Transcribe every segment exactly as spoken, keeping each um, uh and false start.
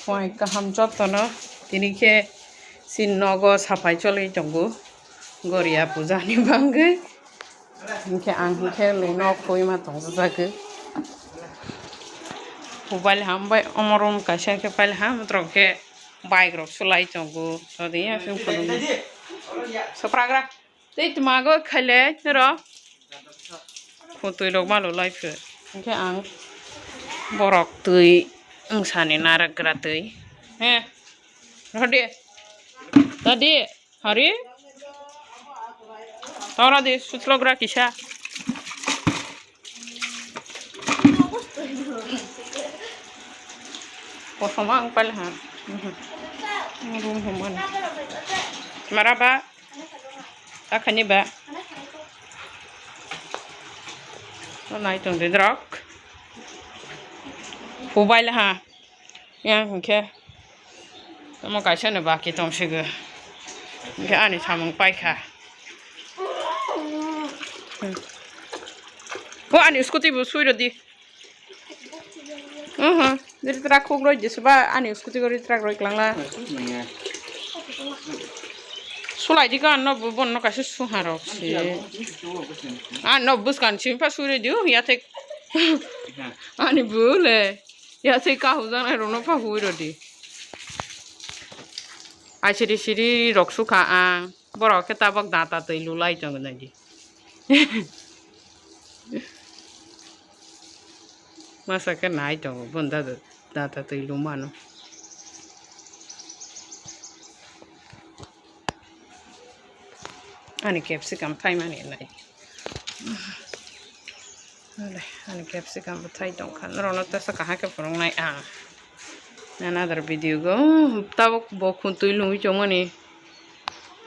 Poi kaham jotono tini khe chini nogo saphai choli tongo Goria puja ni bangwi. Hinkhe ang hinkhe lino khoi ma tongjagwi. Mobile ham bai omo room kaisa khe pailham, borok khe bike rok sulai tongo. Todi ya sung phunukgo. Sopragra. Tei tmago khaile noro. Khutui rok malo lai phu. Hinkhe ang borok twi wngsani narakgra twi. He. Rodi. Tadi. Hari. Tora di sutlogra kisa. Kosom ang pal ha. Room humani. Maraba. Akhani ba. Nai tong de drok. Mobile ha. Yang hinkhe. Tamo kaisa no baki tong sigo. Hinkhe ani samung paikha. Ko ani scooty bo sui rodi. Aha, ri truck khuk roi jesa ba ani scooty ko ri truck roi klangla. Sulai di kan no bu bon no kaisa suha rok si. An no bus kan sim pa suri di ya thek. Ani bu le. Ya thek ka hu jang rok no pa hui rodi. Ai siri siri rok sukha ang. Borok khe tabok data twi lulai tongo nai di. Masa khe nai tongo, bon data, data twi lumano. Ani capsicum thaimani nai. Ani capsicum bo thai tongkha. Norokno tesa kaham khe phunuknai ang. Another video go. Tabok bo khun twi lungwi tongmani.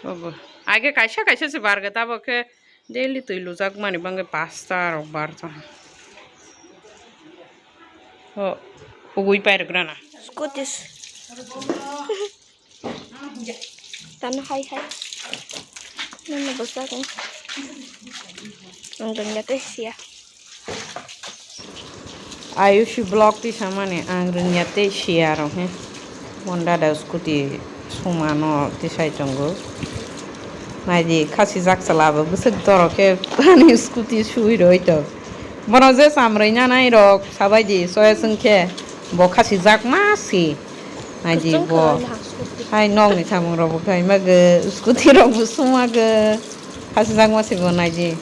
Obo. Age kaisa kaisa se barga tabok khe daily twi lujak mani bangwi pasta rok barja. Ho. Ugui pai rwgrana. Scootys. Tano hai hai. Nini bwsakni. Ang rwngya tei siya. Ayushi vlog tisamani ang rwngya tei siya rok he. Mon dada scooty sumano tisai tongo. Naidi khasi jak chala bo bwswk dorok khe ani scooty sui roi to. Bono je chamrwi nanai rok sabai di soya chwng khe bo khasi jak ma si. Naidi bo. Hai nokni samung rok bo khai ma gw, scooty rok bo suma gw. Khasi jak ma si bo naidi.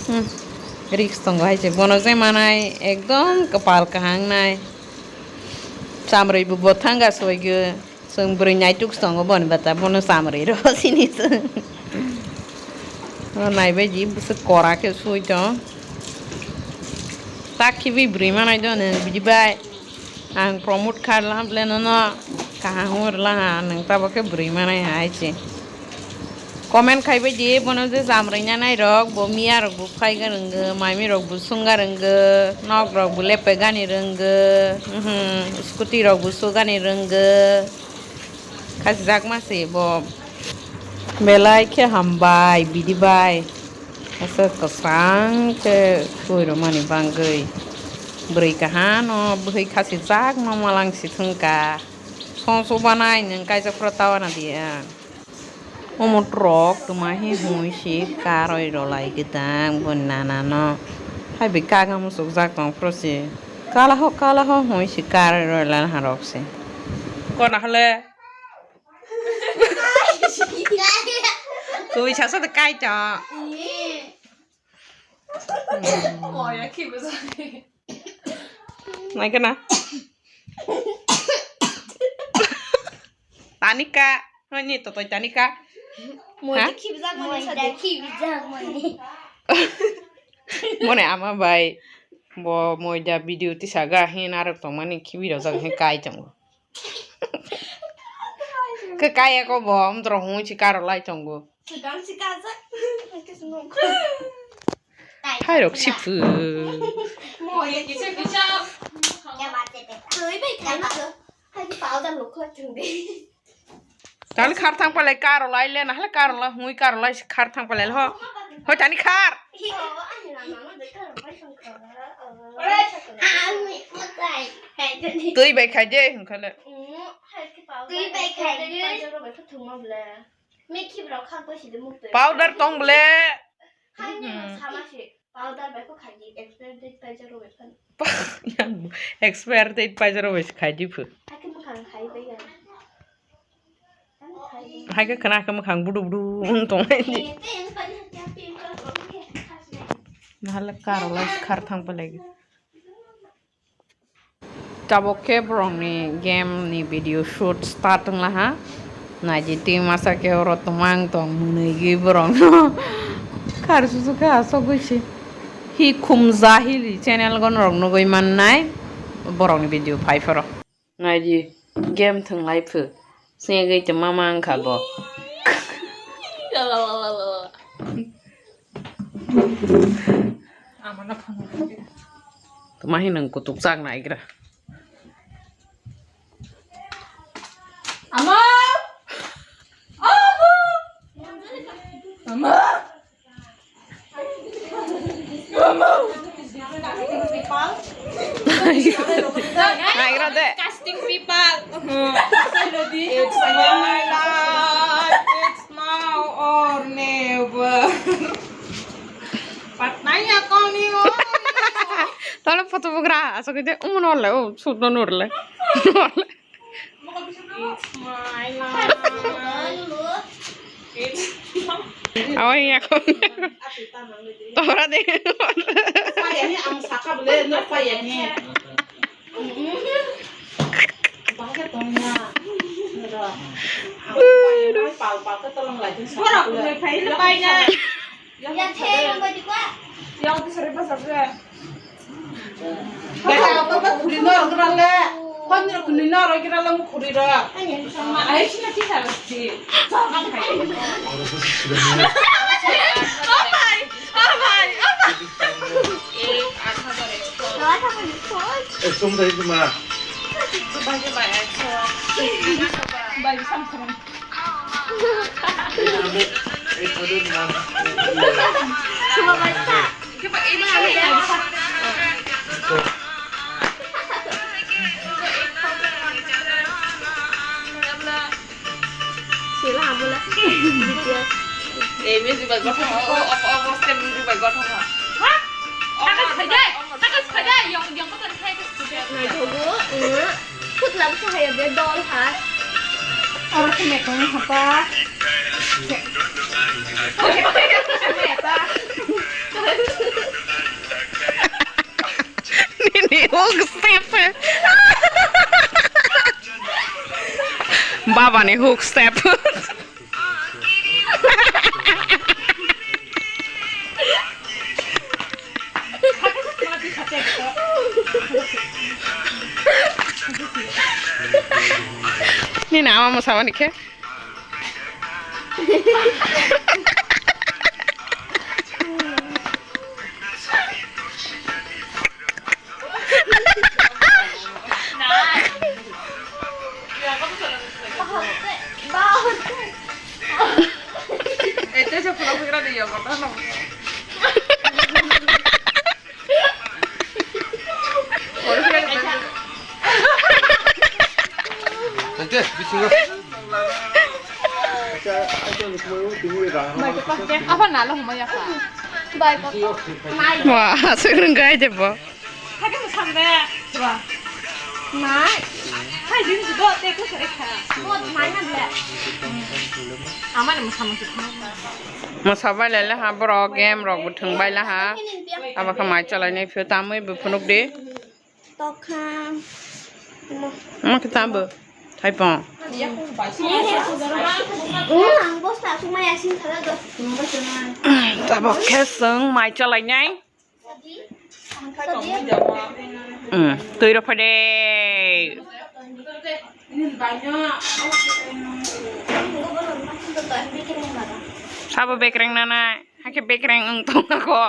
Hmm. Risk tongo hai se. Bono je manai ekdom kwpal kaham nai. Chamrwi bo bo thanga soi gw. Chwng bwrwi naituk tongo boni bata bono chamrwi ro sini chwng. Bono naibai di bwswk kora khe sui tong. Tak khibi bwrwi manai do nwng bidi bai. Ang promote kha lam le nono kaham hor la ha nwng tabo khe bwrwi manai hai se. Comment khaibai di, bono je jamrwina nai rok, bo miya rok bo phai ga rwngw, maimi rok bo sung ga rwngw, nok rok bo lepe gani rwngw, mhm, scooty rok bo su gani rwngw. Khajak ma se bo. Belai khe hambai, bidi bai. Asa kwsang khe sui rwmani bangwi. Bwrwi kaham no bwhwi khasi jak ma malang si thung ka. Song su banai nwng kaisa phuru tawa na diya. Omo trok tuma hi hui si karoi rolai gitang bo nana no. Hai bi kaga musuk jak tong pro si. Kala ho, kala ho hui si karoi rolai ha rok si. Kona hole. Tui sasa de kai ta. Nai kana. Tanika, hani to toi Tanika. Moida khibijak mani sadi. Khibijak mani. Mone ama bai bo moida video tisaga hin arok tongmani khibi rojak hin kai tongo. Ke kaya ko bo amtro hung si karo lai tongo. Hai rok sipu. Tani khar thang palai karo lai le na hale karo lai hui karo lai khar thang palai ho. Hoi tani khar. Tui bai khai de hung khale. Twi bai khai di. Paijak rok bai khe thwngma ble. Mikhi rok khak bai sidi muk twi. Powder tong ble. Hai ni no sama si. Powder bai khe khai di. Expire date paijak rok bai khe. Yang expire date paijak rok bai khai di phu. Hai khe mukhang khai bai ya. Hai khe khna khe mukhang budu budu wng tong hai di. Nahale karo lai khar thang palai. Tabok khe borokni game ni video shoot start wng laha. Naidi twi masa khe oro tongma wng tong mwnwi gwi borokno. Khar susu khe aswk gwi se. Hi khumja hili channel gon rok nugwi mannai borokni video phai phoro. Naidi game thwng lai phu. Sengwi tongma ma wng kha bo. Tuma hi nwng kutuk chak naigra. Ama! Ama! Ama! Ama! Naigra de. Disgusting people. It's my life. It's now or never. Patnaya koni o. Tole photo bugra, asok ide umun ole, o sudno nurle. It's my life. It's my Awa ya kon. Tora de. Payani ang saka bole, no payani. Bahasa tongna. Pal pal ke tolong lagi. Borok ni payna. Yang tu seri pasal tu. Beta apa apa khuri nor kira le. Kon nor khuri nor kira le mu khuri ro. Ai sini ti sar ti. Oh my, oh my, oh my. Ekdom dai ma. Bai sam sam. Sila hamula. Video. Eh, music bai gotong. Oh, oh, oh, oh, step music bai gotong. Ha? Takas khaidai. Takas khaidai. Yang, yang kota khai ke. Naithogo, eh, khut lam sa hai be dol ha. Oro khe mekong hapa. Nini hook step. Baba ni hook step. Nini ama mwsamani khe. Tante, bisingo. Apa nalo humaya ka? Wah, aswk rwngkha de bo. Hai din sudo te ku sare kha. Mo mai na le. Ama ne mo sama. Mwsa bai lai le ha borok, game rok bo thwng bai la ha. Abo khe mai chalai nai phio tamwi bo phunuk di. Tokha. Mo khe tambo. Thaipong. Ang bosta sumaya sing khala do. Tabok khe chwng mai chalai nai. Twi rw phai de. Sabo bekreng nana, hakhe bekreng wng tong kho.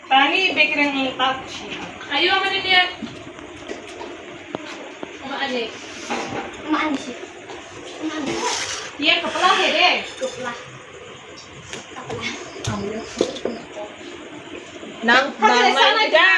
Tani bekreng wng tak si. Ayo, mani dia. Ma ani. Ma ani si. Ma ani. Ye kapla hai de. Kapla. Nang, nang, nang,